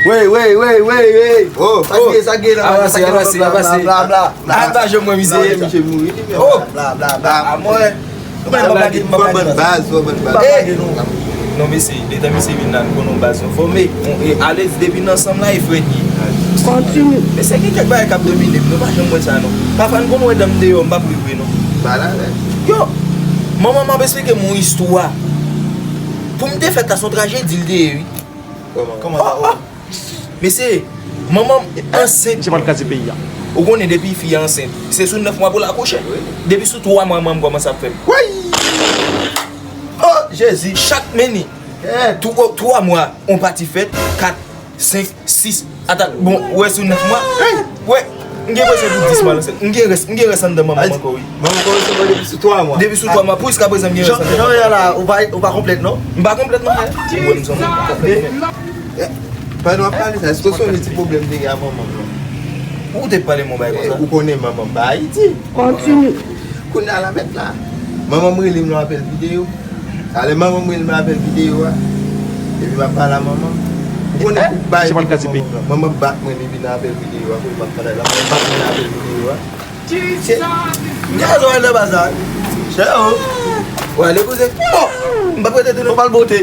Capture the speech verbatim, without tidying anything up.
Wey, wey, wey, wey, wey. Oh, sa k gen, sa k gen nan, avanse, sa k gen nan, avanse, bla, avanse, bla, bla, bla, bla. Ah, pa janm wè mizè. Misye mouri, li menm. Oh, bla, bla, bla. Ah, mwen. Ou konnen m ap lage, m ap lage baz. Baz, ou ban baz. Hey! Non, mesye, detan misye vin la, nou konn yon baz nou fòme. E alèz depi n ansanm la, e frè n ye. Kontinye. Mesye, gen kèk bagay k ap domine m, nou pa janm wè sa, non. Pafwa, n konn wè dan m deyò, m p ap ri vre, non. Yo, manman m ap esplike m yon istwa. Pou m te fèt la, se yon trajedi l te ye, wi. Kòman? Kòman sa? Oh, oh. Mesye, manman m ansent. Misye pral kraze peyi a. Ou konnen depi fi a ansent, se sou nèf mwa pou l akouche. Wi. Depi sou twa mwa, manman m kòmanse ap fè l. Woy! Oh, Jezi! Chak meni. Eh. Twa, twa mwa, on pati fèt, kat, senk, sis. Ata, bon, wè sou nèf mwa. Hey! Wè, m gen presyon pou dis mwa ansent. M gen rès, m gen rès anndan manman m ankò, wi. Manman kòmanse fè depi sou twa mwa. Depi sou twa mwa, pou jiska prezan m gen rès anndan manman m. Jan, jan w ye a la, ou pa, ou pa konplèt, non? M pa konplèt, non, frè. Ou wè m sanble konplèt, non. Pandan w ap pale sa, èske w sonje ti pwoblèm m te gen ak manman m nan? Ou te pale m yon bagay konsa? Ou konnen manman m pa Ayiti. Kontinye. Kounye a la mèt la. Manman m rele m nan apèl videyo. Sa lè manman m rele m nan apèl videyo a. Epi m ap pale a manman m. Ou konnen pou bay videyo manman m nan. Manman m bat mwen depi nan apèl videyo a. Kote m ap pale la, manman m bat mwen nan apèl videyo a. Se, m gen rezon al nan baza. Chè o. Ou ale kouzen. Oh! M p ap rete tounen. Ou pral bote.